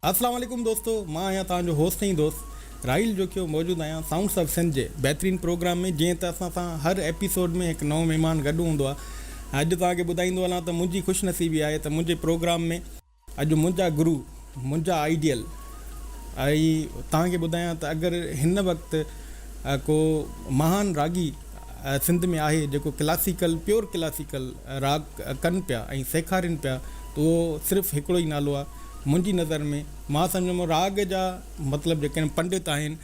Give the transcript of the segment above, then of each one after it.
السلام عليڪم دوستو مان آهيان توهان جو هوسٽ ۽ دوست راحيل جوکيو موجود آهيان سائونڊس آف سنڌ جي بهترين پروگرام ۾ جيئن ته اسان سان هر ايپيسوڊ ۾ هڪ نئون مهمان گڏ هوندو آهي اڄ توهان کي ٻڌائيندو هلان ته منهنجي خوش نصيبي آهي ته منهنجي پروگرام ۾ اڄ منهنجا گرو منهنجا آئيڊيل ۽ توهان کي ٻڌايان ته اگر هن وقت ڪو مهان راڳي سنڌ ۾ آهي جيڪو ڪلاسيڪل پيور ڪلاسيڪل راڳ ڪن پيا ۽ سيکارين پيا ته اهو صرف هڪڙو ئي نالو آهي منهنجي نظر ۾ مان سمجهندو راڳ جا مطلب جيڪي آهن پنڊت آهن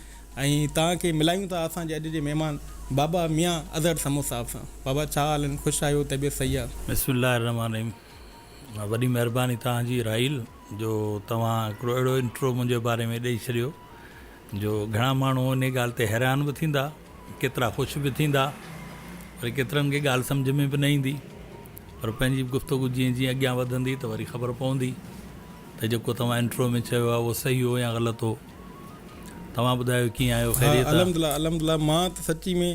۽ توهان کي ملايون ٿا اسان جي اڄ جي مهمان بابا ميان اظهر سمون صاحب سان بابا ڇا حال آهن خوش آهيو طبيعت صحيح آهي. بسم الله الرحمٰن الرحيم وڏي مهرباني توهان جي راحيل جو توهان هڪڙو اهڙو انٽرو منهنجي باري ۾ ڏئي ڇڏيو جو گهڻا ماڻهو انهي ڳالهه تي حيران به ٿيندا، ڪيترا خوش به ٿيندا، وري ڪيترن کي ڳالهه سمجهه ۾ به نه ايندي، پر پنهنجي گفتگو جيئن جيئن اڳيان وڌندي ته وري خبر پوندي ته جيڪو توهان انٽرو ۾ چيو آهي اهو صحيح هو يا غلط هو. توهان ٻڌايو ڪيئن آهيو ها خيريت آ؟ الحمدلله الحمدلله مان ته سچي ۾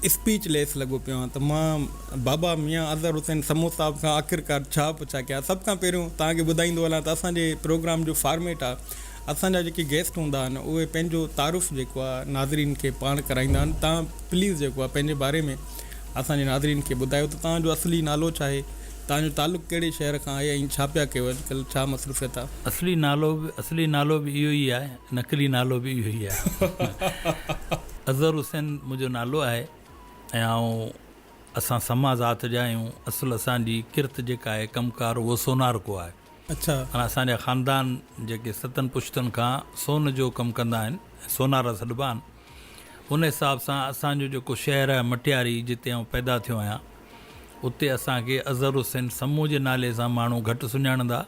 اسپيچ ليس لڳو پيو آهيان ته مان بابا ميان اظهر حسين سمون صاحب کان آخرڪار ڇا پڇا ڪيان سڀ کان پهريون توهان کي ٻڌائيندو هلان ته اسان جي پروگرام جو فارميٽ آهي اسان جا جيڪي گيسٽ هوندا آهن اهي پنهنجو تعارف جيڪو آهي ناظرين کي پاڻ ڪرائيندا آهن توهان پليز جيڪو آهي پنهنجي باري ۾ اسان جي ناظرين کي ٻڌايو ته توهان جو اصلي نالو ڇا آهي توهان جو تعلق ڪهڙي شهر کان آهي ۽ ڇا پيا ڪيو اڄڪلهه ڇا مصروفيت آهي. اصلي نالو به اصلي نالو به اهو ئي آهي نقلي نالو به اهو ئي آهي اظهر حسين منهنجو نالو آهي ۽ آئون اسان سما ذات جا آهيون اصل اسان جي ڪرت جيڪا آهي ڪم ڪار اهو سونارڪو آهي. اڇا. معنيٰ اسان جا خاندان جيڪي ستن پشتن کان سون جو ڪم ڪندا آهن ۽ سونارا سڏبا آهن ان حساب سان اسان جو جيڪو شهر آهي مٽياري جتي آئون پيدا ٿيو آهيان اتي اسان کي اظهر حسين سمون جي نالي سان ماڻهو گهٽ سڃاڻندا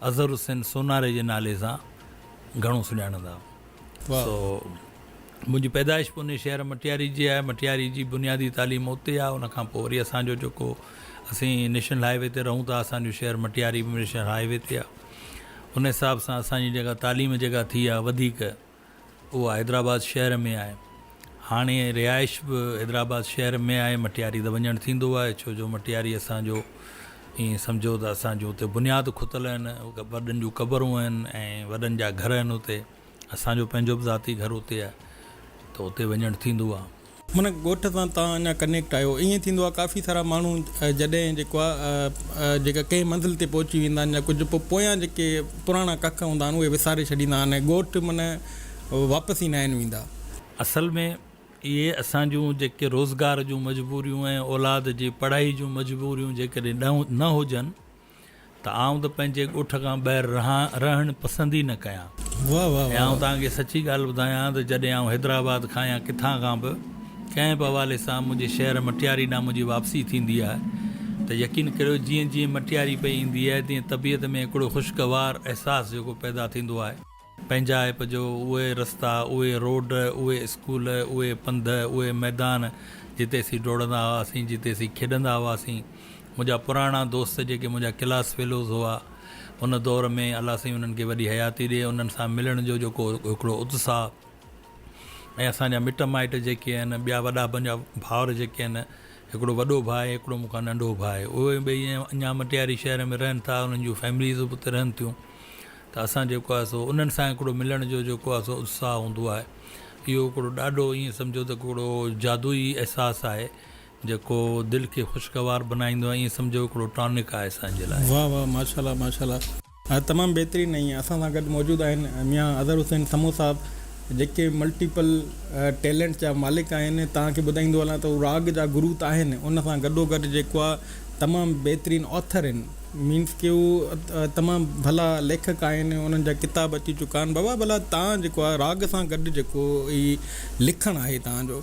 اظهر حسين سوناري جي نالي سان گهڻو سڃاڻندا. سو منهنجي پيدائش به انهي شهر مٽياري جي آهي، مٽياري جي بنيادي تعليم اتي آهي، ان کان پوء وري اسان جو جيڪو اسين نيشنل هاء وي تي رهون ٿا، اسان جو شهر مٽياري به نيشنل هاء وي تي آهي، ان حساب سان اسان جي جيڪا تعليم جيڪا ٿي آهي وڌيڪ اها حيدرآباد شهر ۾ آهي، هاڻي رهائش به حيدرآباد شهر ۾ آهي، مٽياري ته وڃڻ ٿيندو آهي، ڇو جو مٽياري اسان جو ائين سمجهو ته اسان جون اتي بنياد کتل آهن، وڏن جون قبرون آهن ۽ وڏن جا گهر آهن اتي. اسان جو پنهنجو به ذاتي گهر اتي آهي ته اتي وڃڻ ٿيندو آهي. معنيٰ ڳوٺ سان توهان اڃا ڪنيڪٽ آهيو. ائين ٿيندو آهي ڪافي سارا ماڻهو جڏهن جيڪو آهي جيڪا ڪنهن منزل تي پهچي ويندا آهن يا ڪجهه پوء پويان جيڪي پراڻا ڪک هوندا آهن اهي وساري ڇڏيندا آهن ۽ ڳوٺ معنيٰ واپس ئي ناهن ويندا. اصل ۾ اهي اسان جون جيڪي روزگار جون مجبوريون ۽ اولاد جي پڙهائي جون مجبوريون جيڪڏهن نه هجن ته آئون ته پنهنجي ڳوٺ کان ٻاهر رهان رهڻ پسند ئي نه ڪيان. واه واه ۽ واه آئون توهان کي سچي ڳالهه ٻڌايان ته جڏهن آئون حيدرآباد کان يا ڪٿان کان به ڪنهن به حوالي سان منهنجي شهر مٽياري ڏانهن منهنجي واپسي ٿيندي آهي ته يقين ڪريو جيئن جيئن مٽياري پئي ايندي آهي تيئن طبيعت ۾ هڪڙو خوشگوار احساس جيڪو پيدا ٿيندو آهي. پنهنجائپ جو اهي رستا، اهي روڊ، اهي اسڪول، اهي پنڌ، اهي ميدان جتي اسين ڊوڙندا هئاسين، جتي اسين کيڏندا هئاسين. منهنجا پراڻا دوست جيڪي منهنجا ڪلاس فيلوز هئا ان دور ۾ الله سائين انهن کي وڏي حياتي ڏي انهن سان ملڻ جو جيڪو هڪڙو اتساهه ۽ اسان جا مٽ مائٽ جيڪي آهن ٻيا وڏا منهنجا ڀائر جيڪي آهن هڪڙو وڏو ڀاء آهي هڪڙو مون کان ننڍو ڀاء آهي اهي ٻئي اڃا مٽياري شهر ۾ رهن ٿا انهن جون فيمليز به اتي رهن ٿيون. ته اسان جيڪو آهي سو انهن سان هڪڙو ملڻ جو جيڪو آهي سو اتساهه هوندو آهي. اهو هڪڙو ڏاڍو ائين سمجهو ته هڪڙو جادوئي احساس آهي جيڪو دل کي خوشگوار بنائيندو آهي ائين سمجهو هڪڙو ٽانڪ آهي اسان جي لاء. واه واه ماشاءالله ماشاءالله تمام بهترين ۽ اسان سان گڏ موجود آهن ميان اظهر حسين سمون صاحب جيڪي ملٽيپل ٽيلنٽ جا مالڪ آهن توهان کي ٻڌائيندو هلان ته هو راڳ جا گرو ته آهن ان سان گڏو گڏ جيڪو آهي تمام بهترين آٿر آهن مينس ڪي هو تمام ڀلا ليکڪ آهن انهن جا ڪتاب اچي چڪا آهن بابا ڀلا تان جيڪو آهي راڳ سان گڏ جيڪو هي لکڻ آهي تان جو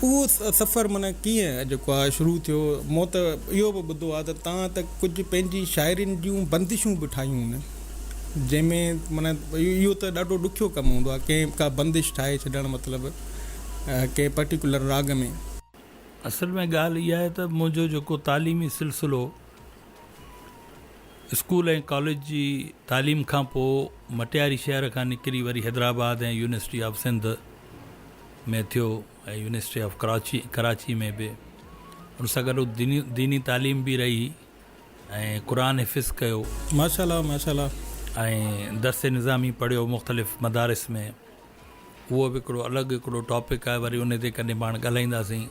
اهو سفر معنيٰ ڪيئن جيڪو آهي شروع ٿيو مون ته اهو به ٻڌو آهي ته تان ته ڪجهه پنهنجي شاعرين جون بندشون به ٺاهيون آهن جنهن ۾ معنيٰ اهو ته ڏاڍو ڏکيو ڪم هوندو آهي ڪنهن ڪا بندش ٺاهي ڇڏڻ مطلب ڪنهن پرٽيڪولر راڳ ۾. اصل ۾ ڳالهه اها آهي ته منهنجو جيڪو تعليمي سلسلو اسڪول ۽ ڪاليج جي تعليم کان پوء مٽياري شهر کان نڪري وري حيدرآباد ۽ يونيورسٽي آف سنڌ ۾ ٿيو ۽ يونيورسٽي آف ڪراچي ڪراچي ۾ به ان سان گڏ ديني تعليم به رهي ۽ قرآن حفظ ڪيو. ماشاءالله ماشاءالله. ۽ درس نظامي پڙهيو مختلف مدارس ۾. اهو به هڪڙو الڳ هڪڙو ٽاپڪ آهي وري ان تي ڪڏهن پاڻ ڳالهائينداسين.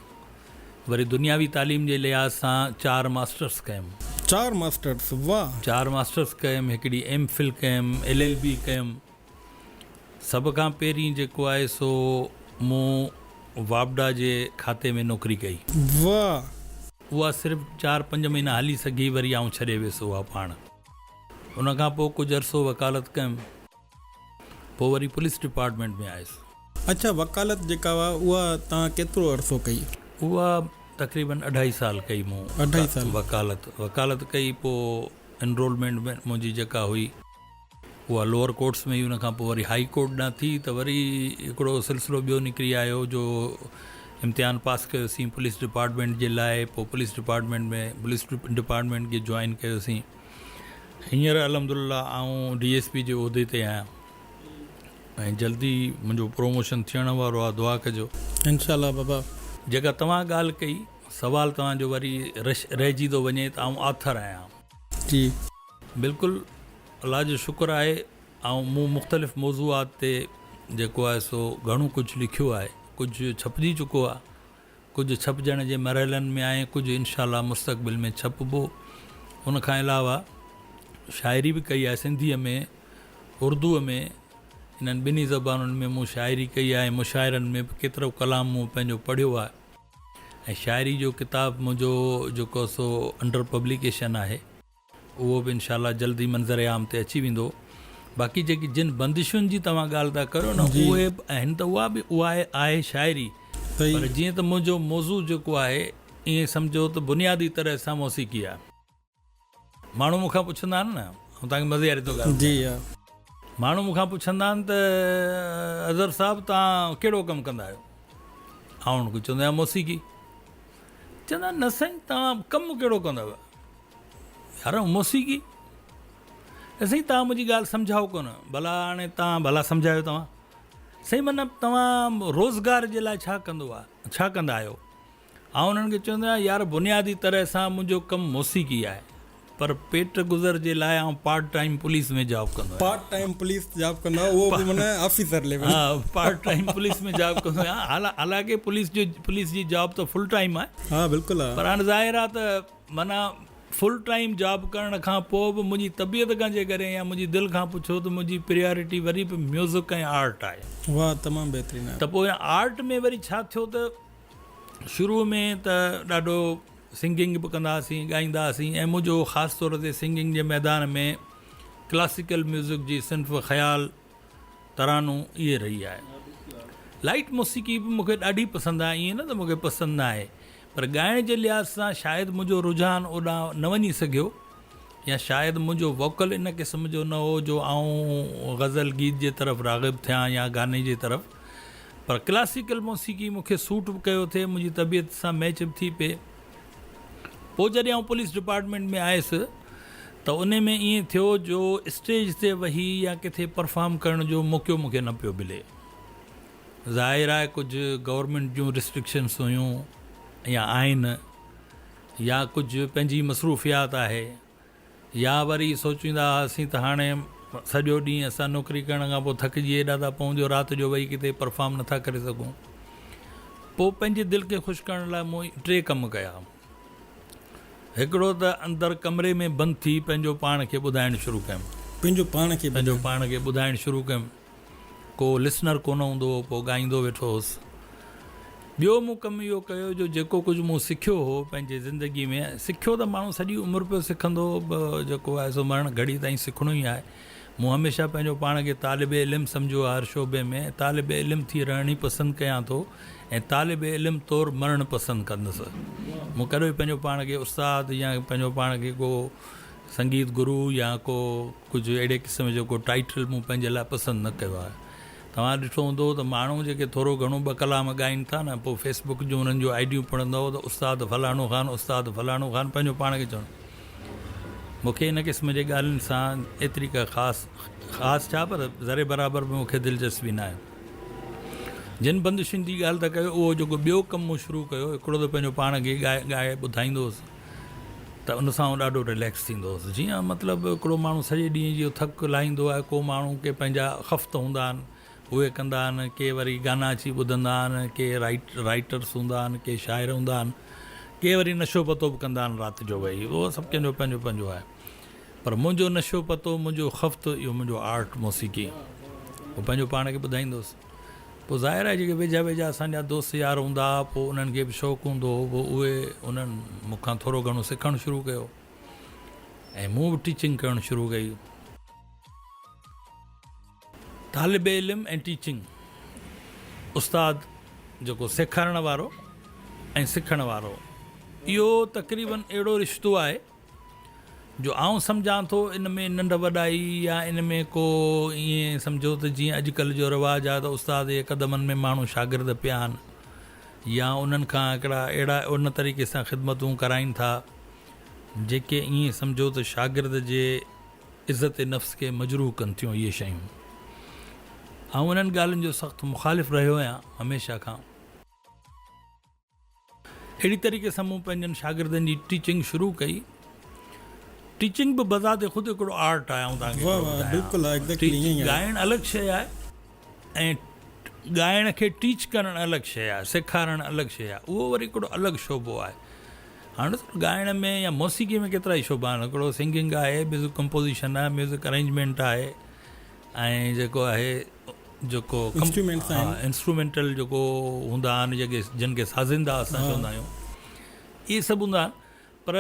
وري دنياوي تعليم جي لحاظ سان چار ماسٽرس ڪيم. چار ماسٽرس واھ. چار ماسٽرس ڪيم، هڪڙي ايم فل ڪيم، ايل ايل بي ڪيم. سڀ کان پهرين جيڪو آهي سو مون واپڊا جي کاتي ۾ نوڪري ڪئي. واھ. اها صرف چار پنج مهينا هلي سگهي وري آئون ڇڏي ويس اها پاڻ. ان کان پوء ڪجهه عرصو وڪالت ڪيم. پوء وري پوليس ڊپارٽمينٽ ۾ آيس. اڇا وڪالت جيڪا هئا اها توهان ڪيترو عرصو ڪئي؟ اها تقريبن اڍائي سال ڪئي مون. اڍائي سال. وڪالت وڪالت ڪئي پوء انرولمينٽ منهنجي جيڪا هئي اها لوئر ڪورٽس ۾ هئي ان کان پوء وري هائي ڪورٽ ڏانهن ٿي ته وري هڪڙو سلسلو ٻيو نڪري آيو جو امتحان پاس ڪيوسين پوليس ڊپارٽمينٽ جي لاء پوء پوليس ڊپارٽمينٽ ۾ پوليس ڊپارٽمينٽ کي جوائن ڪيوسين. هينئر الحمدلله آئون ڊي ايس پي جي عهدي تي آهيان ۽ جلدي منهنجو پروموشن ٿيڻ وارو آهي دعا ڪجو. انشاء الله بابا. جيڪا توهان ڳالهه ڪئي سوال توهان جو وري رهجي ٿو وڃي ته آئون آٿر آهيان. جي. بلڪل الله جو شڪر آهي آئون مون مختلف موضوعات تي جيڪو آهي سو گهڻو ڪجهه لکيو آهي ڪجهه ڇپجي چڪو آهي. ڪجهه ڇپجڻ جي مرحلن ۾ آهي ڪجهه انشاء الله مستقبل ۾ ڇپبو. ان کان علاوه شاعري به ڪئي آهي سنڌيء ۾ اردوء ۾ انهن ٻنهي زبانن ۾ مون شاعري ڪئي آهي ۽ مشاعرن ۾ به ڪيترو ڪلام مون پنهنجو پڙهيو آهي ۽ شاعري جو ڪتاب منهنجو جيڪو سو انڊر پبليڪيشن آهي. اهو به انشاء الله جلد ئي منظر عام تي اچي ويندو. باقي جيڪي جن بندشن جي توهان ڳالهه ٿا ڪريو نه اهي به آهن ته اها به اها آهي شاعري پر جيئن ته منهنجو موضوع جيڪو آهي ائين سمجهو ته بنيادي طرح سان موسيقي آهي. ماڻهو مون کان پڇندا آهن نه آئون توهان کي مزي واري ٿو ڳالهه ٻڌايان. ماڻهو مون کان پڇندا آهن ته اظهر صاحب توهان ڪهڙو ڪم ڪندا آهيو؟ آئون انهن کي چوندو آهيان موسيقي. چوندا آهن نه سائين توهان ڪم ڪهڙو ڪندا آهيو؟ يار موسيقي سائين توهان منهنجي ڳالهه سمجهاؤ ڪونه ڀلا هاڻي توهان ڀلا سمجهايو توهان سائين معنيٰ توهان روزگار جي لاء ڇا ڪندو آ ڇا ڪندا آهيو آئون انهن کي چوندو آهيان يار بنيادي طرح سان منهنجو ڪم موسيقي آهي پر پيٽ گذر جي لاء آئون پارٽ ٽائيم پوليس ۾ جاب ڪندو آهيان پارٽ ٽائيم پوليس جاب ڪندو آهيان اهو به معنيٰ آفيسر ليول ها پارٽ ٽائيم پوليس ۾ جاب ڪندو آهيان حالانڪه پوليس جو پوليس جي جاب ته فل ٽائيم آهي ها بلڪل پر هاڻي ظاهر آهي ته معنيٰ فل ٽائيم جاب ڪرڻ کان پوء به منهنجي طبيعت کان جيڪڏهن يا منهنجي دل کان پڇو ته منهنجي پريارٽي وري به ميوزڪ ۽ آرٽ آهي. واھ تمام بهترين آهي. ته پوء آرٽ ۾ وري ڇا ٿيو ته شروع ۾ ته ڏاڍو سنگنگ به ڪندا هئاسين ڳائيندا هئاسين ۽ منهنجو خاص طور تي سنگنگ جي ميدان ۾ ڪلاسيڪل ميوزڪ جي صنف خيال ترانو اهي رهي آهي. لائيٽ موسيقي به مون کي ڏاڍي پسند آهي ائين نه ته مون کي پسند نه آهي پر ڳائڻ جي لحاظ سان شايد منهنجو رجحان اوڏانهن نه وڃي سگهيو يا شايد منهنجو ووڪل ان قسم جو نه هو جو آئون غزل گيت جي طرف راغب ٿيان يا گاني جي طرف پر ڪلاسيڪل موسيقي مون کي سوٽ به ڪيو ٿي منهنجي طبيعت سان ميچ به ٿي پئي. پوء جڏهن آئون پوليس ڊپارٽمينٽ ۾ آيس ته انهي ۾ ائين ٿيو جو اسٽيج تي ويهي يا ڪٿي پرفارم ڪرڻ جو موقعو مون کي نه پيو ملي. ظاهر آهي ڪجهه گورنمينٽ جون ريسٽرڪشنس هيون يا آهن يا ڪجهه پنهنجي مصروفيات آهي. يا وري سوچيندا هئاسين ته هاڻي سڄو ڏينهن اسان نوڪري ڪرڻ کان پوء ٿڪجي ايڏا ٿا پئون جو رات جو ويهي ڪٿي پرفارم نٿا ڪري سگهون. پوء پنهنجي دل کي خوش ڪرڻ لاء مون ٽي ڪم ڪيا. هڪڙو ته اندر ڪمري ۾ بند ٿي پنهنجو پاڻ کي ٻڌائڻ شروع ڪيم. پنهنجو پاڻ کي پنهنجو پاڻ کي ٻڌائڻ شروع ڪيم. ڪو لسنر ڪونه هوندو هو، پوء ڳائيندو ويٺو هوس. ٻيو مون ڪم اهو ڪيو جو جيڪو ڪجهه مون سکيو هو پنهنجي زندگي ۾، سکيو ته ماڻهو سڄي عمر پيو سکندو جيڪو آهي سو مرڻ گهڙي تائين سکڻو ئي آهي. مون هميشه پنهنجو پاڻ کي طالب علم سمجهيو آهي هر شعبي ۾ طالب علم ٿي رهڻ ئي پسند ڪيان ٿو ۽ طالب علم طور مرڻ پسند ڪندس. مون ڪڏهن به پنهنجو پاڻ کي استاد يا پنهنجو پاڻ کي ڪو سنگيت گرو يا ڪو ڪجهه اهڙي قسم جو ڪو ٽائيٽل مون پنهنجي لاء پسند نه ڪيو آهي. توهان ڏٺو هوندو ته ماڻهو جيڪي ٿورو گهڻو ٻه ڪلام ڳائين ٿا نه پوء فيس بڪ جون انهن جون آئيڊيون پڙهندؤ ته استاد فلاڻو خان استاد فلاڻو خان پنهنجو پاڻ کي چون. مون کي ان قسم جي ڳالهين سان ايتري ڪا خاص خاص ڇا پر ذري برابر به مون کي دلچسپي ناهي. جن بندشن جي ڳالهه ٿا ڪيو اهو جيڪو ٻيو ڪم مون شروع ڪيو هڪڙو ته پنهنجو پاڻ کي ڳائي ڳائي ٻڌائيندو هوس. ته ان سان آئون ڏاڍو رليڪس ٿيندو هوس. جيئن مطلب هڪڙو ماڻهو سڄي ڏينهن جو ٿڪ لاهيندو آهي، ڪو ماڻهو ڪي پنهنجا خفت هوندا آهن، اهي ڪندا آهن، ڪي وري گانا اچي ٻڌندا آهن، ڪي رائيٽ رائيٽرس هوندا آهن، ڪي شاعر هوندا آهن، ڪي وري نشو پتو به ڪندا آهن رات جو ويهي، اهو سڀ ڪنهن جو پنهنجو پنهنجو آهي. پر منهنجو نشو پتو، منهنجو خفت اهو منهنجو آرٽ موسيقي. هو پنهنجو پاڻ کي ٻڌائيندو هوس. پوء ظاهر آهي جيڪي ويجها ويجها اسان جا دوست يار هوندا ها پوء انهن کي به شوق هوندو هو پوء اهي انهن مون کان ٿورو گهڻو سکڻ شروع ڪيو ۽ مون به ٽيچنگ ڪرڻ شروع ڪئي. طالب علم ۽ ٽيچنگ، استاد جيڪو سيکارڻ وارو ۽ سکڻ وارو اهو تقريبن اهڙو رشتو آهي جو آئون سمجهان ٿو ان ۾ ننڍ وڏائي يا ان ۾ ڪو ائين سمجهو ته جيئن اڄڪلهه جو رواج آهي ته استاد جي قدمن ۾ ماڻهو شاگرد پيا آهن يا انهن کان هڪڙا اهڙا ان طريقي سان خدمتون ڪرائين ٿا جيڪي ائين سمجهو ته شاگرد جي عزت نفس کي مجروح ڪن ٿيون اهي شيون. آئون انهن ڳالهين جو سخت مخالف رهيو آهيان هميشه کان. اهڙي طريقي سان مون پنهنجن شاگردن جي ٽيچنگ شروع ڪئي. ٽيچنگ به بذات خود هڪڙو آرٽ آهي آئون توهان کي هڪڙو ٻڌايان. ڳائڻ الڳ شيء آهي ۽ ڳائڻ کي ٽيچ ڪرڻ الڳ شيء آهي، سيکارڻ الڳ شيء آهي، اهو وري هڪڙو الڳ شعبو آهي. هاڻ ڏسو ڳائڻ ۾ يا موسيقي ۾ ڪيترا ئي شعبا آهن، هڪڙو سنگنگ آهي، ميوزڪ ڪمپوزيشن آهي، ميوزڪ ارينجمينٽ آهي ۽ جيڪو آهي جيڪو انسٽرومينٽس آهن انسٽرومينٽل جيڪو هوندا آهن جيڪي جن کي سازندا اسان چوندا آهيون اهي سڀ هوندا آهن پر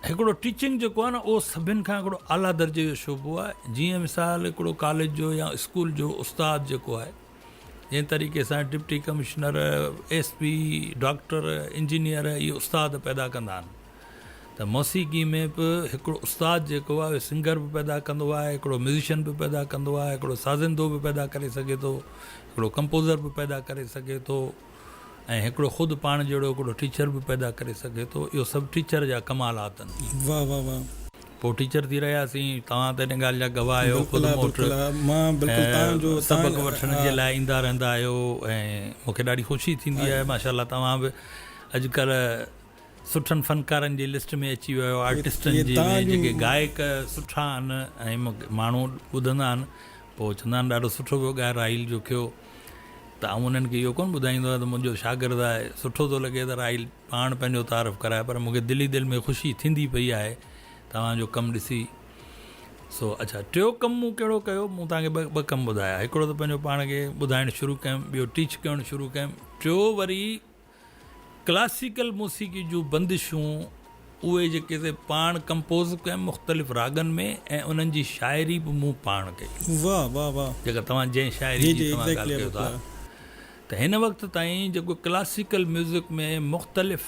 هڪڙو ٽيچنگ جيڪو آهي نه اهو سڀن کان هڪڙو اعليٰ درجي جو شعبو آهي جيئن مثال هڪڙو ڪاليج جو يا اسڪول جو استاد جيڪو آهي جنهن طريقي سان deputy commissioner S P doctor engineer اهي استاد پيدا ڪندا آهن ته موسيقي ۾ به هڪڙو استاد جيڪو آهي اهو سنگر به پيدا ڪندو آهي، هڪڙو ميوزيشن به پيدا ڪندو آهي، هڪڙو سازندو به پيدا ڪري سگهي ٿو، هڪڙو ڪمپوزر به پيدا ڪري سگهي ٿو ۽ هڪڙو خود پاڻ جهڙو هڪڙو ٽيچر به پيدا ڪري سگهي ٿو. اهو سڀ ٽيچر جا ڪمالات آهن. واه واه واه. پوء ٽيچر ٿي رهياسين. توهان ته ان ڳالهه جا گواهه آهيو. خود بلڪل مون وٽ بلڪل مان بلڪل توهان جو سبق وٺڻ جي لاء ايندا رهندا آهيو ۽ مون کي ڏاڍي خوشي ٿيندي آهي. ماشاءالله توهان به اڄڪلهه سٺن فنڪارن جي لسٽ ۾ اچي ويو آرٽسٽن جي ۾ جيڪي گائڪ سٺا آهن ۽ ماڻهو ٻڌندا آهن پوء چوندا آهن ڏاڍو سٺو پيو ڳائي راحيل جوکيو ته آئون انهن کي اهو ڪونه ٻڌائيندو آهيان ته منهنجو شاگرد آهي سٺو ٿو لڳي ته راحيل پاڻ پنهنجو تعارف ڪرائي پر مون کي دل ئي دل ۾ خوشي ٿيندي پئي آهي توهان جو ڪم ڏسي سو اڇا ٽيو ڪم مون ڪهڙو ڪيو مون توهان کي ٻه ڪم ٻڌايا هڪڙو ته پنهنجو پاڻ کي ٻڌائڻ شروع ڪيم ٻيو ٽيچ ڪرڻ شروع ڪيم ٽيو وري ڪلاسيڪل موسيقي جون بندشون اهي جيڪي سي پاڻ ڪمپوز ڪيم مختلف راڳن ۾ ۽ انهن جي شاعري به مون پاڻ ڪئي. واه واه واه. جيڪا توهان جنهن شاعري جي جي جي توهان ايگزيڪٽلي ڳالهه ڪيو ٿا بلڪل. ته هن وقت تائين جيڪو ڪلاسيڪل ميوزڪ ۾ مختلف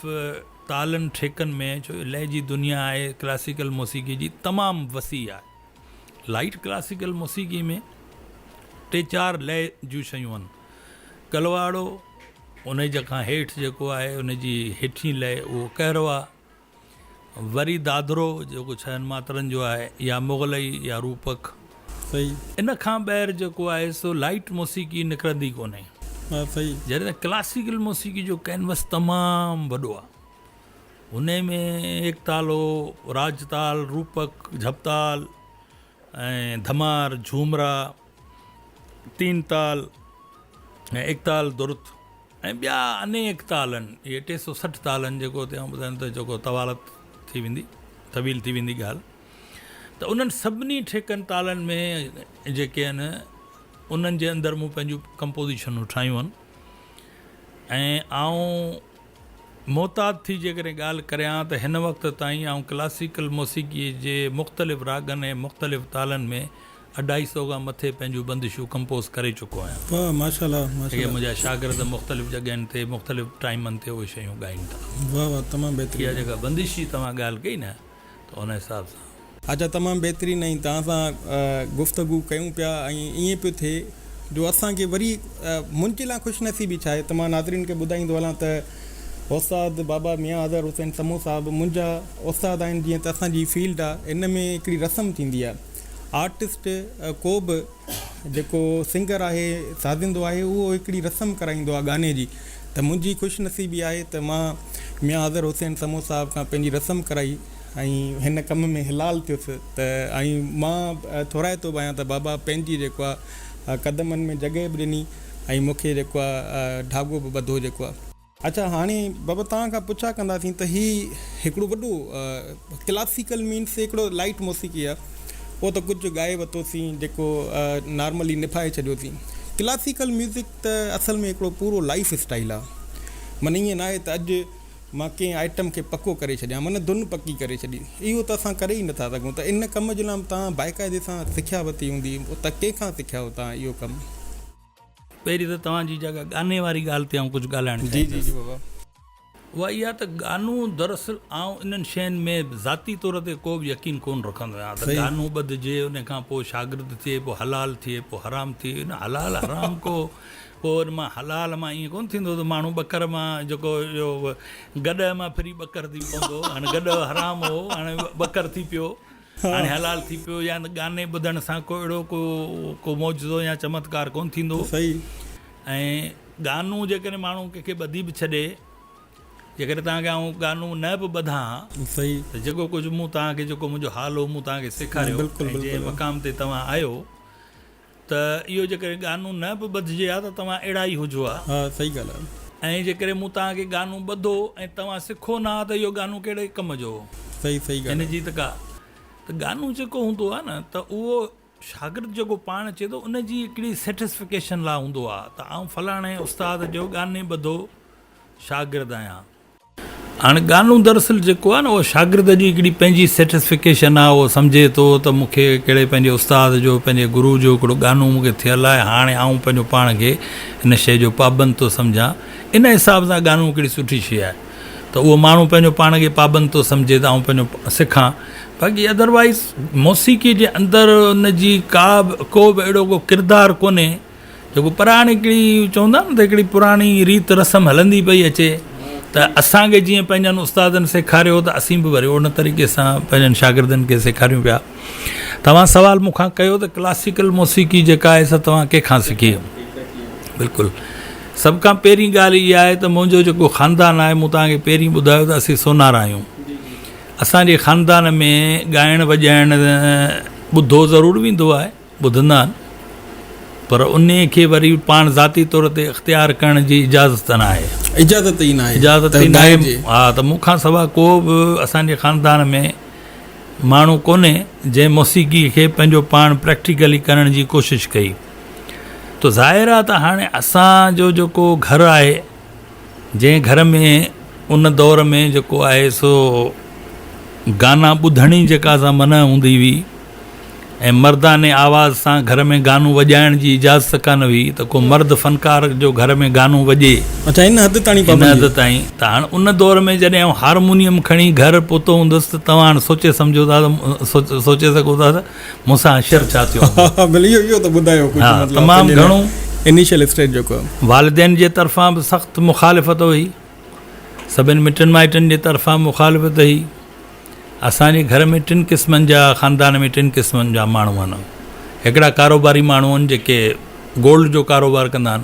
تالن ٺيڪن ۾ ڇو جو لئه جي دنيا آهي ڪلاسيڪل موسيقي جي تمام وسيع آهي لائيٽ ڪلاسيڪل موسيقي ۾ ٽي چار لئه جون شيون آهن ڪلواڙو انهيء جي کان هيٺ جيڪو آهي ان جي هيٺين لئي اهو ڪهروا، وري دادرو جيڪو ڇهن ماترن جو آهي يا مغلئي يا روپڪ. صحيح. ان کان ٻاهر جيڪو آهي سو لائيٽ موسيقي نڪرندي ڪونهي. ها صحيح. جڏهن ته ڪلاسيڪل موسيقي جو ڪينوس تمام وڏو آهي. انهي ۾ ايڪ تالو، راج تال، روپڪ، جهپتال ۽ ڌمار، جهومرا، تين تال ۽ ايڪ تال درت ۽ ٻيا انيڪ تال آهن. اهي 360 تال آهن جيڪو اتي آئون ٻڌايم ته جيڪو طوالت ٿي ويندي طويل ٿي ويندي ڳالهه ته انهن سڀني ٺيڪن تالن ۾ جيڪي آهن انهن جي اندر مون پنهنجون ڪمپوزيشنون ٺاهيون آهن ۽ آئون محتاط ٿي جيڪڏهن ڳالهه ڪريان ته هن وقت تائين آئون ڪلاسيڪل موسيقيء جي مختلف راڳن ۽ مختلف تالن ۾ اڍائي سئو کان مٿي پنهنجون بندشون ڪمپوز ڪري چڪو آهيان. واهه ماشاءالله جيڪي ماشاءالله. منهنجا شاگرد مختلف جڳهين تي مختلف ٽائيمن تي اهي شيون ڳائين ٿا. واهه واهه تمام اها بهترين. جيڪا بندش جي توهان ڳالهه ڪئي نه ته ان حساب سان. اچا تمام بهترين ۽ توهان سان گفتگو ڪيون پيا ۽ ائين پيو ٿئي جو اسان کي وري منهنجي لاء خوش نصيبي ڇا آهي ته مان ناظرين کي ٻڌائيندو هلان ته استاد بابا ميان اظهر حسين سمون صاحب منهنجا استاد آهن جيئن ته اسان جي فيلڊ آهي ان ۾ هڪڙي رسم ٿيندي آهي آرٽسٽ ڪو به جيڪو سنگر آهي سازندو آهي اهو هڪڙي رسم ڪرائيندو آهي گاني جي ته منهنجي خوش نصيبي آهي ته مان ميان اظهر حسين سمون صاحب کان پنهنجي رسم ڪرائي. ۽ هن ڪم ۾ حلال ٿيس ته ۽ مان ٿورائتو به آهيان ته بابا پنهنجي جيڪو آ قدمن ۾ جڳهه به ڏني ۽ مون کي جيڪو آ ڍاڳو به ٻڌو جيڪو آ. اڇا هاڻي بابا توهان کان پڇا ڪنداسين ته هي هڪڙو وڏو ڪلاسيڪل مينس هڪڙو لائيٽ موسيقي آ اهو ته ڪجهه ڳائي ورتوسين جيڪو نارملي نڀائي ڇڏيوسين ڪلاسيڪل ميوزڪ ته اصل ۾ هڪڙو پورو لائيف اسٽائيل آ معنيٰ ائين ناهي ته اڄ مان ڪنهن آئٽم کي پڪو ڪري ڇڏيان معنيٰ ڌن پڪي ڪري ڇڏي اهو ته اسان ڪري ئي نٿا سگهون ته ان ڪم جي لاء توهان باقاعدي سان سکيا ورتي هوندي ته ڪنهن کان سکيا هو توهان اهو ڪم. پهرين ته توهان جي جيڪا گاني واري ڳالهه تي آئون ڪجهه ڳالهائڻ جي جي چاهيندس جي بابا. اها اها ته گانو دراصل آئون انهن شين ۾ ذاتي طور تي ڪو به يقين ڪونه رکندو آهيان ته صحيح. گانو ٻڌجي ان کان پوء شاگرد ٿئي پوء حلال ٿئي پوء حرام ٿئي ان حلال حرام ڪو پوء ان مان حلال مان ائين ڪونه ٿيندو ته ماڻهو ٻڪر مان جيڪو اهو گڏهه مان ڦري ٻڪر ٿي پوندو هاڻي گڏهه حرام هو هاڻي ٻڪر ٿي پيو هاڻي حلال ٿي پيو يا گاني ٻڌڻ سان ڪو اهڙو ڪو ڪو معجزو يا چمتڪار ڪونه ٿيندو صحيح. ۽ گانو جيڪڏهن ماڻهو ڪنهن کي ٻڌي به ڇڏي جيڪڏهن توهان کي آئون گانو نه به ٻڌان ها صحيح. ته جيڪو ڪجهه مون توهان کي جيڪو منهنجو حال هو مون توهان کي سيکاريو بلڪل ۽ جنهن بلڪل. مقام تي توهان آهيو ته اهو جيڪڏهن گانو نه به ٻڌجي ها ته توهان اهڙا ئي هجو ها. ها صحيح ڳالهه آهي. ۽ جيڪڏهن مون توهان کي گانو ٻڌو ۽ توهان سکو نه ها ته اهو گانو ڪهڙي ڪم جو هو. صحيح صحيح هن ڳالهه جي ته ڪا ته گانو جيڪو هوندو آهي نه ته اهو شاگرد جيڪو پاڻ چئي ٿو ان جي هڪڙي سيٽسفڪيشن لاء هوندو آهي ته آئون فلاڻي استاد جو گاني ٻڌو شاگرد آهيان. هاڻي گانو دراصل جيڪو آهي نه اهو شاگرد جي هڪڙي پنهنجي سيٽسفڪيشن آهي اهو سمجهي ٿو ته مون کي ڪهڙي پنهنجي استاد جو پنهنجي گرو جو هڪڙو گانو مون کي ٿيل آهي هاڻي آئون پنهنجو پاڻ کي ان شيء جو پابند ٿو سمجهان ان حساب سان گانو هڪڙي سٺي شيء آهي ته اهو ماڻهو پنهنجو پاڻ کي پابند ٿو سمجهي ته آئون پنهنجو سکان باقي ادروائز موسيقي جي اندر ان جي ڪا به ڪو به اهڙو ڪو ڪردار ڪونهي جيڪو پراڻي هڪڙي چوندا نه ته هڪڙي پراڻي ريت رسم هلندي پئي اچي ته اسان کي جيئن پنهنجن استادن سيکاريو ته اسين به وري ان طريقي سان پنهنجن شاگردن کي سيکاريون پيا. توهان سوال مون کان ڪيو ته ڪلاسيڪل موسيقي جيڪا آهي سا توهان ڪنهن کان سکي؟ بلڪل سڀ کان پهرين ڳالهه اها آهي ته منهنجو جيڪو خاندان آهي مون توهان کي پهرين ٻڌايو ته اسين سونارا آهيون. اسان جي خاندان ۾ ڳائڻ وڄائڻ ٻڌو ضرور ويندو آهي. ٻڌندا آهن پر انهي کي وري پاڻ ذاتي طور تي اختيار ڪرڻ جي اجازت ناهي. اجازت ئي ناهي اجازت ئي ناهي ها ته مون کان سوا ڪو به اسان جي خاندان ۾ ماڻهو ڪونهي جنهن موسيقي کي پنهنجو پاڻ پريڪٽيڪلي ڪرڻ جي ڪوشش ڪئي ته ظاهر آهي ته هاڻي اسان جو جيڪو گهر آهي جنهن گهر ۾ ان دور ۾ جيڪو آهي سو گانا ٻڌڻ ئي جيڪا سا منع هوندي هئي ۽ مرداني آواز سان گهر ۾ گانو وڄائڻ جي اجازت ڪانه هئي ته ڪو مرد فنڪار جو گهر ۾ گانو وڄي. اڇا ان حد تاڻي ان حد تائين ته هاڻ ان دور ۾ جڏهن آئون هارمونيم کڻي گهر پهتو هوندس ته توهان هاڻ سوچي سمجهو ٿا ته سوچي سگهو ٿا ته مون سان حشر ڇا ٿيو هوندو. ڀلي اهو ته ٻڌايو ڪجهه ها مطلب تمام پنهنجي گهڻو. انيشل اسٽيج جيڪو آهي. والدين جي طرفان به سخت مخالفت هئي. سڀن مٽن مائٽن جي طرفان مخالفت هئي. اسان جي گهر ۾ ٽن قسمن جا خاندان ۾ ٽن قسمن جا ماڻهو آهن. هڪڙا ڪاروباري ماڻهو آهن جيڪي گولڊ جو ڪاروبار ڪندا آهن.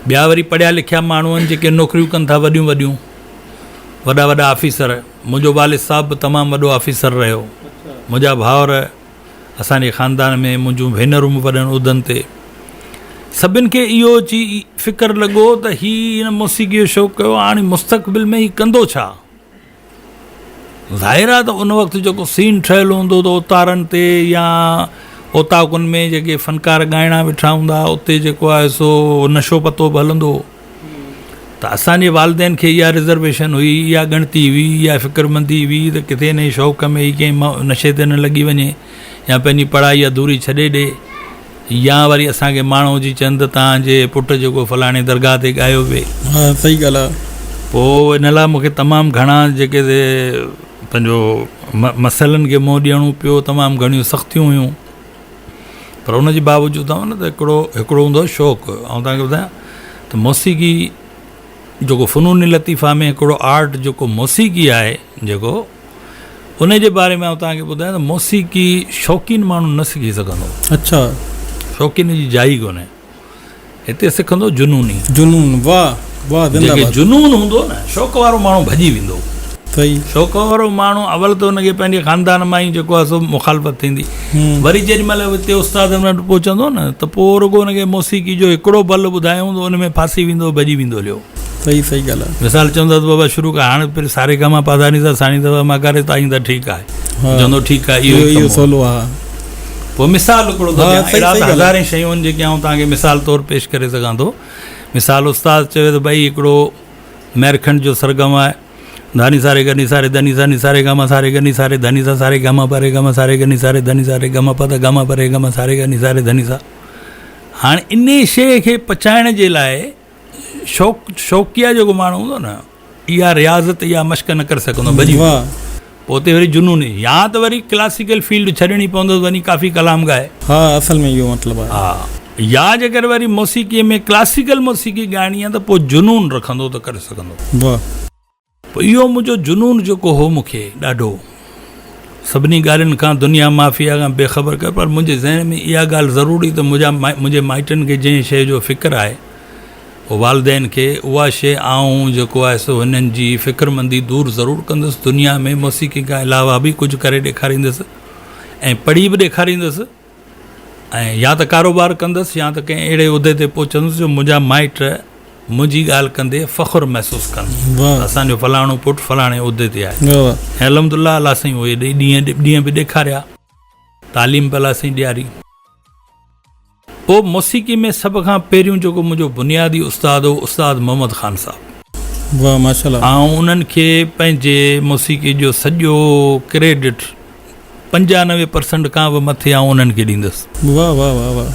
ٻيا وري پڙهيا لکيا ماڻهو آهن جيڪي نوڪريون ڪن ٿا وڏيون وڏيون وڏا وڏا آفيسر. منهنجو والد صاحب به تمام وڏو آفيسر رهيو. منهنجا ڀائر، اسان جي خاندان ۾ منهنجون ڀينرون به وڏن عهدن تي. سڀن کي اهو اچي فڪر لڳو ته هي هن موسيقيء جو شوق ڪيو، هاڻي مستقبل ۾ هي ڪندو ڇا؟ ظاهر آهي ته ان وقت جيڪو سين ٺهيل هوندو ته اوتارن تي يا اوطاقن ۾ جيڪي فنڪار ڳائڻا ويٺا هوندا اتي جيڪو آهي سو نشو پتو به هلندو هو. ته اسان جي والدين کي اها رزرويشن هئي، اها ڳڻتي هئي، اها فڪرمندي هئي ته ڪٿي انهيء شوق ۾ هي ڪنهن نشي تي نه لڳي وڃي يا پنهنجي پڙهائي اڌوري ڇڏي ڏي يا وري اسان کي ماڻهو اچي چون ته توهان جي پٽ جيڪو فلاڻي درگاهه تي ڳايو پئي. ها صحيح ڳالهه آهي. پوء ان لاء مون کي تمام گهڻا جيڪي سي پنهنجو مسئلن کي منهن ڏيڻو پيو، تمام گهڻيون سختيون هيون. پر ان جي باوجود آئون نه ته هڪڙو هڪڙو هوندو آهي شوق آئون توهان کي ٻڌايان ته موسيقي جيڪو فنون لطيفه ۾ هڪڙو آرٽ جيڪو موسيقي آهي جيڪو ان جي باري ۾ آئون توهان کي ٻڌايان ته موسيقي شوقين ماڻهو نه سکي سگهندو. اڇا. شوقين جي جاء ئي ڪونهي. هتي سکندو جنوني. جنون واه واه زنده جيڪي باد. جنون هوندو نه شوق وارو ماڻهو ڀڄي ويندو. صحيح. شوق وارو ماڻهو اول ته ان کي پنهنجي خاندان مان ئي جيڪو آهي سو مخالفت ٿيندي. وري جيڏي مهل اتي استادن وٽ پهچندو نه ته پوء رڳو ان کي موسيقي جو هڪڙو بل ٻڌايون ته ان ۾ ڦاسي ويندو ڀڄي ويندو هليو. صحيح صحيح ڳالهه آهي. مثال چوندو ته بابا شروع ڪر هاڻ پھر ساري گاما پاڌا ني سا ساني سا ما گا ري تائين ته ٺيڪ آهي. چوندو ٺيڪ آهي اهو ئي اهو سولو آهي. پوء مثال هڪڙو ٿو ڏيان اهڙا ته هزارين شيون آهن جيڪي آئون توهان کي مثال طور پيش ڪري سگهان ٿو. مثال استاد چوي ته ڀئي هڪڙو ميرکنڊ جو سرگم آهي ڌاني ساري گني ساري ڌني سا ني ساري گاما ساري گني ساري ڌني سا ساري گاما پاري گاما ساري گني ساري ڌني ساري گاما پا ته گاما پاري گاما ساري گني ساري ڌني سا. هاڻي انهي شيء کي پچائڻ جي لاء شوق شوقيه جيڪو ماڻهو هوندو نه اها رياضت اها مشق نه ڪري سگهندو ڀڄي ويندو پوء اتي وري جنون يا ته وري ڪلاسيڪل فيلڊ ڇڏڻي پوندس وڃي ڪافي ڪلام ڳائي. ها اصل ۾ اهو مطلب آهي. ها يا جيڪر وري موسيقي ۾ ڪلاسيڪل موسيقي ڳائڻي آهي ته پوء جنون رکندو ته ڪري سگهندو. واه. پوء اهو منهنجو جنون جيڪو هو مون کي ڏاڍو سڀني ڳالهين کان دنيا مافيا کان بي خبر ڪيو پر منهنجي ذهن ۾ اها ڳالهه ضرور هئي ته منهنجا منهنجي مائٽن کي جنهن شيء جو فڪر آهي والدين کي اها شيء آئون جيڪو آهي سو هنن جي فڪرمندي دور ضرور ڪندس دنيا ۾ موسيقي کان علاوه به ڪجهه ڪري ڏيکاريندس ۽ پڙهي به ڏيکاريندس ۽ يا ته ڪاروبار ڪندس يا ته ڪنهن اهڙي عهدي تي پهچندس جو منهنجا مائٽ منهنجي ڳالهه ڪندي فخر محسوس ڪن ته اسان جو فلاڻو پٽ فلاڻي عهدي تي آهي ۽ الحمد لله الله سائين اهي ڏينهن ڏينهن به ڏيکاريا تعليم به الله سائين ڏياري. پوء موسيقي ۾ سڀ کان پهريون جيڪو منهنجو بنيادي استاد هو استاد محمد خان صاحب. واه ماشاءالله. آئون انهن کي پنهنجي موسيقي جو سڄو ڪريڊٽ 95 پرسنٽ کان به مٿي آئون انهن کي ڏيندس. واه واه واه واه.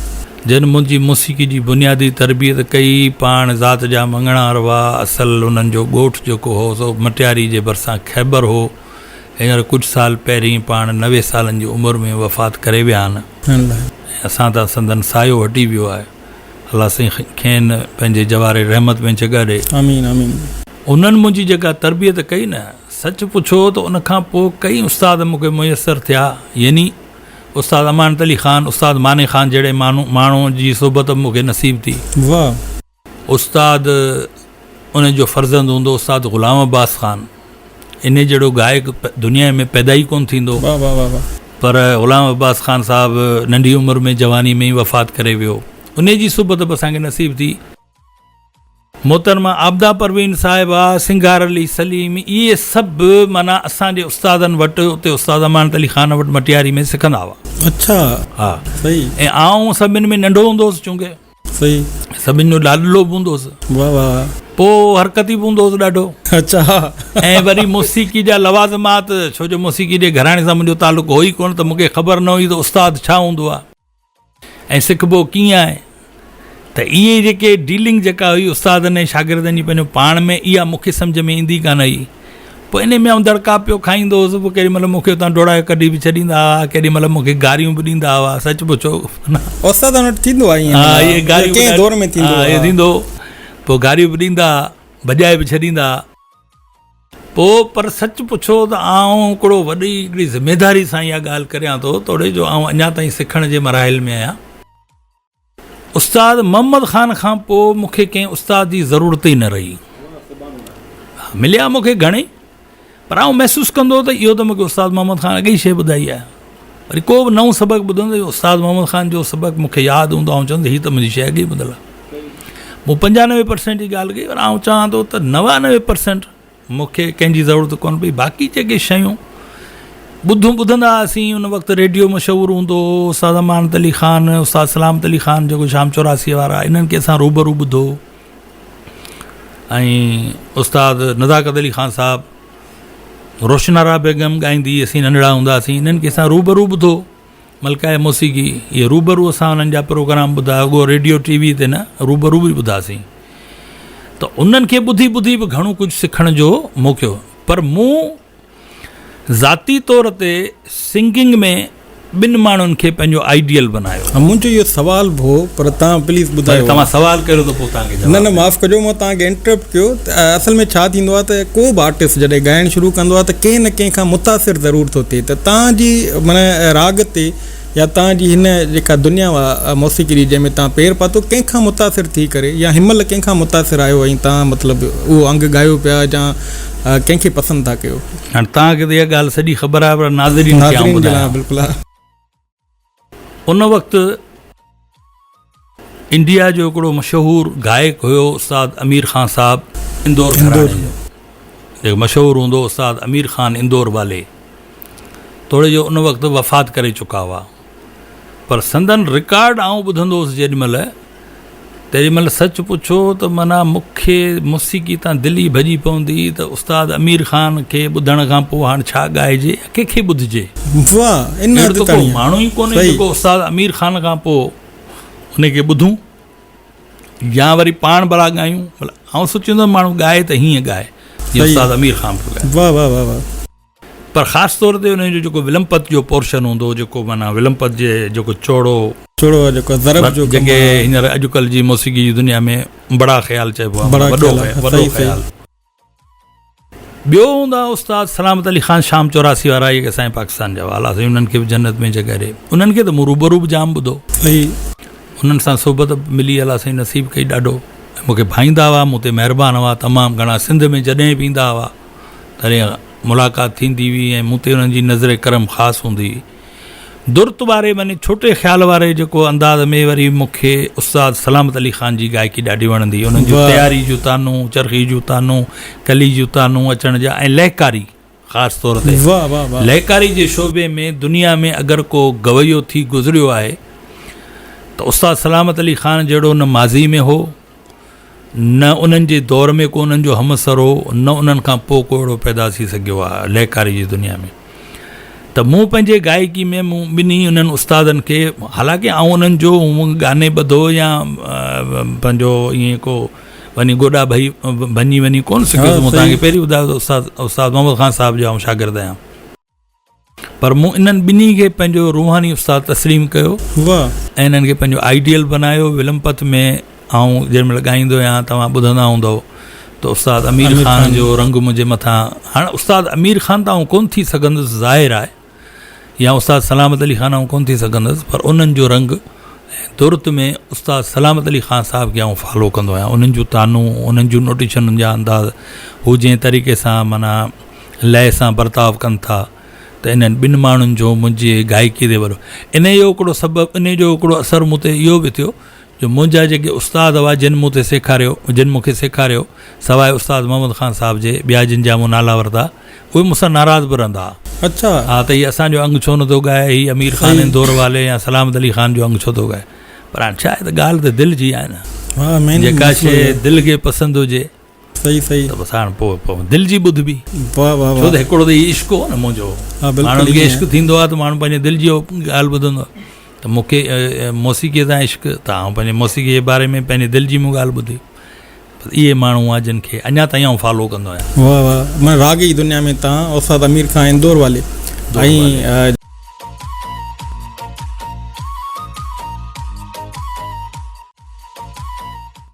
جن منهنجي موسيقي جي بنيادي تربيت ڪئي، پاڻ ذات جا مڱڻهار هئا، اصل انهن جو ڳوٺ جيڪو هو سو مٽياري جي ڀرسان خيبر هو، هينئر ڪجهه سال پهرين پاڻ 90 سالن جي عمر ۾ وفات ڪري ويا آهن ۽ اسان تان سندن سايو هٽي ويو آهي، الله سائين کين پنهنجي جوار رحمت ۾ جڳهه ڏي. آمين آمين. انهن منهنجي جيڪا تربيت ڪئي نه سچ پڇو ته ان کان پوء ڪئين استاد مون کي ميسر ٿيا يعني استاد امانت علي خان، استاد ماني خان جهڙي ماڻهو جي صحبت به مون کي نصيب ٿي. واه. استاد ان جو فرزند هوندو استاد غلام عباس خان انهي جهڙو گائڪ دنيا ۾ پيدا ئي ڪونه ٿيندو. واه واه واه واه. پر غلام عباس خان صاحب ننڍي عمر ۾ جواني ۾ ئي وفات ڪري ويو. انهي جي صحبت به اسان کي نصيب ٿي. محترمه عابده پروين صاحبه، سنگهار علي سليم اهي سڀ معنيٰ اسان جي استادن وٽ اتي استاد امانت علي خان وٽ مٽياري ۾ سکندا هئا. اڇا ها صحيح. ۽ آئون سڀن ۾ ننڍو هوندو هوس چونڪه. صحيح. سڀن جو لاڏلو به هوندو هوس. واه واه. پوء حرڪتي به هوندو هوس ڏاڍو. اڇا. ۽ وري موسيقي جا لوازمات ڇو جو موسيقي جي گهراڻي سان منهنجو تعلق هو ئي ڪونه ته مون کي خبر نه هئي ته استاد ڇا هوندو آهي. ۽ سکبو ڪيئن آهي ته اهي جيڪي ڊيلنگ جيڪا هئي استادن ۽ شاگردن جي پنهنجو پاڻ ۾ اها مون کي سمجهه ۾ ايندي ڪانه هئي پوء انهي ۾ آئون دڙڪا پيو کائيندو هوس پوء ڪيڏي مهل مون کي اتان ڊوڙائي ڪڍي به ڇڏيندا هئا ڪيڏي مهل مون کي گاريون به ڏيندا هئا سچ پڇو استادن وٽ ٿيندو آهي ائين ها اهي گاريون ڪنهن دور ۾ ٿيندو ها اهي ٿيندو پوء گاريون به ڏيندا هئا ڀڄائي به ڇڏيندا هئا. پوء پر سچ پڇو ته آئون هڪڙو وڏي هڪڙي ذميداري سان اها ڳالهه ڪريان ٿو توڙي جو آئون اڃا تائين سکڻ جي مراحل ۾ آهيان. استاد محمد خان کان پوء مون کي ڪنهن استاد جي ضرورت ئي نه رهي. مليا مون کي گهڻئي پر آئون محسوس ڪندو هو ته اهو ته مون کي استاد محمد خان اڳي ئي شيء ٻڌائي آهي. وري ڪو به نئون سبق ٻڌندو هو استاد محمد خان جو سبق مون کي ياد هوندو آئون چوندو هي ته منهنجي شيء اڳي ئي ٻڌل آهي. مون 95 پرسينٽ جي ڳالهه ڪئي پر آئون چوان ٿو ته 99 پرسينٽ مون کي ڪنهن جي ضرورت ڪونه پئي باقي جيڪي شيون ٻڌون ٻڌندا هئاسين ان وقت ريڊيو مشهور هوندو هو استاد امانت علي خان استاد سلامت علي خان جيڪو شام چوراسي وارا انهن کي اسان روبرو ٻڌو ۽ استاد نزاڪت علي خان صاحب روشنارا بيگم ڳائيندي اسين ننڍڙا هوندا هئاسين انهن کي اسان روبرو ٻڌو ملڪه موسيقي اهي روبرو اسان انهن جا پروگرام ٻڌا رڳو ريڊيو ٽي وي تي نه روبرو به ٻڌاسين ته انهن کي ٻڌي ٻڌي به گهڻو ڪجهه سکڻ جو موقعو پر مون ذاتي طور تي سنگنگ ۾ ٻن ماڻهن کي پنهنجو آئيڊيل بنايو. ها منهنجو اهو سوال به هو پر توهان پليز ٻڌايو. توهان سوال ڪيو ته پوء توهان کي جواب. نه نه معاف ڪجو مان توهان کي انٽرپٽ ڪيو ته اصل ۾ ڇا ٿيندو آهي ته ڪو به آرٽسٽ جڏهن ڳائڻ شروع ڪندو آهي ته ڪنهن نه ڪنهن کان متاثر ضرور ٿو ٿئي ته توهان جي معنيٰ راڳ تي يا توهان جي هن جيڪا دنيا آ موسيقي جي جنهن ۾ توهان پير پاتو ڪنهن کان متاثر ٿي ڪري يا هن مهل ڪنهن کان متاثر آهيو ۽ توهان مطلب اهو انگ ڳايو پيا يا ڪنهن کي پسند ٿا ڪيو؟ هاڻ توهان کي ته اها ڳالهه سڄي خبر آهي پر ناظرين کي آئون ناظرين جي لاء ٻڌايان. بلڪل ها. ان وقت انڊيا جو هڪڙو مشهور گائڪ هيو استاد امير خان صاحب اندور اندور گهراڻي جو جيڪو مشهور هوندو هو استاد امير خان اندور والي توڙي جو ان وقت وفات ڪري چڪا هئا پر سندن رڪارڊ آئون ٻڌندو هوس جيڏي مهل تيڏي مهل سچ پڇو ته معنيٰ مون کي موسيقي تان دل ئي ڀڄي پوندي هئي ته استاد امير خان کي ٻڌڻ کان پوء هاڻ ڇا ڳائجي ۽ ڪنهن کي ٻڌجي. واهه ان اهڙو حد ته ڪو تائين ماڻهو ئي ڪونهي صحيح. جيڪو استاد امير خان کان پوء ان کي ٻڌون يا وري پاڻ ڀلا ڳايون. ڀلا آئون سوچيندو هوس ماڻهو ڳائي ته هيئن ڳائي جيئن صحيح. استاد امير خان پيو ڳائي. واهه واهه واهه واهه. پر خاص طور تي انهن جو جيڪو ولمپت جو پورشن هوندو هو جيڪو معنيٰ ولمپت جي جيڪو چوڙو چوڙو آهي جيڪو ضرب جو ڪم جيڪي آهي. هينئر اڄڪلهه جي موسيقي جي دنيا ۾ بڙا خيال چئبو آهي بڙا معنيٰ وڏو خيال آهي وڏو صحيح صحيح. خيال. ٻيو هوندا هئا استاد سلامت علي خان شام 84 وارا جيڪي اسان جي پاڪستان جا هئا الله سائين انهن کي به جنت ۾ جڳهه ڏي انهن کي ته مون روبرو به جام ٻڌو. صحيح. انهن سان صحبت به ملي الله سائين نصيب ڪئي ڏاڍو ۽ مون کي ڀائيندا هئا مون تي مهربان هئا تمام گهڻا سنڌ ۾ جڏهن به ايندا هئا تڏهن ملاقات ٿيندي هئي ۽ مون تي انهن جي نظر ڪرم خاص هوندي هئي. درت واري معني ڇوٽي خيال واري جيڪو انداز ۾ وري مون کي استاد سلامت علي خان جي گائڪي ڏاڍي وڻندي هئي. انهن جون تياري جون تانون، چرخي جون تانون، ڪلي جون تانون اچڻ جا ۽ لئڪاري خاص طور تي لئڪاري جي شعبي ۾ دنيا ۾ اگر ڪو گويو ٿي گذريو آهي ته استاد سلامت علي خان جهڙو نه ماضي ۾ هو، نه انهن جي دور ۾ ڪو انهن جو همعصر هو، نه انهن کان پوء ڪو اهڙو پيدا ٿي سگهيو آهي لئڪاري جي دنيا ۾. ته مون پنهنجي گائڪي ۾ مون ٻنهي انهن استادن کي حالانڪه آئون انهن جو گاني ٻڌو يا پنهنجو ائين ڪو وڃي گوڏا ڀئي ڀڃي وڃي ڪونه سکيس. مون توهان کي پهرين ٻڌايو ته استاد استاد محمد خان صاحب جو آئون شاگرد آهيان. پر مون انهن ٻنهي کي پنهنجو روحاني استاد تسليم ڪيو ۽ انهن کي پنهنجو آئيڊيل بنايو. ولمپت ۾ آئون جنهن مهل ڳائيندو آهيان توهان ٻڌندا هوندؤ ته استاد امير خان جو رنگ منهنجي مٿان هاڻ استاد امير خان ته آئون ڪونه ٿي سگهندس ظاهر آهي يا استاد سلامت علي خان آئون ڪونه ٿي سگهندس پر انهن جو رنگ ۽ درت ۾ استاد سلامت علي خان صاحب کي آئون فالو ڪندو آهيان انهن جون تانون انهن جون نوٽيشنن جا انداز هو جنهن طريقي سان معنيٰ لئه سان برتاء ڪن ٿا ته انهن ٻن ماڻهن جو منهنجي گائڪي تي وڏو انهيء جو هڪڙو سبب انهيء جو هڪڙو اثر مون تي اهو به ٿيو جو منهنجا جيڪي استاد هئا جن مون تي سيکاريو جن مون کي سيکاريو سواء استاد محمد خان صاحب جي ٻيا جن جا مون نالا ورتا اهي مون سان ناراض به رهندا هئا. اڇا. ها ته هي اسان جو انگ ڇو نٿو ڳائي هي امير خان اندور والي يا سلامت علي خان جو انگ ڇو ٿو ڳائي پر هاڻ ڇا آهي ته ڳالهه ته دل جي آهي نه ها مين جيڪا شيء دل کي پسند هجي. صحيح صحيح ته بس هاڻ پوء پوء دل جي ٻڌبي. واه واه ڇو ته هڪڙو ته هي عشق هو نه منهنجو. ها بلڪل ماڻهن کي عشق ٿيندو آهي ته ماڻهو پنهنجي دل جي ڳالهه ٻڌندو آهي ته مون کي موسيقيء سان عشق ته آئون پنهنجي موسيقيء جي باري ۾ پنهنجي دل جي مون ڳالهه ٻڌي. بس اهي ماڻهو هئا جن کي اڃا تائين آئون فالو ڪندو آهيان. واه واه معنيٰ راڳ جي دنيا ۾ تان استاد امير خان اندور والي ۽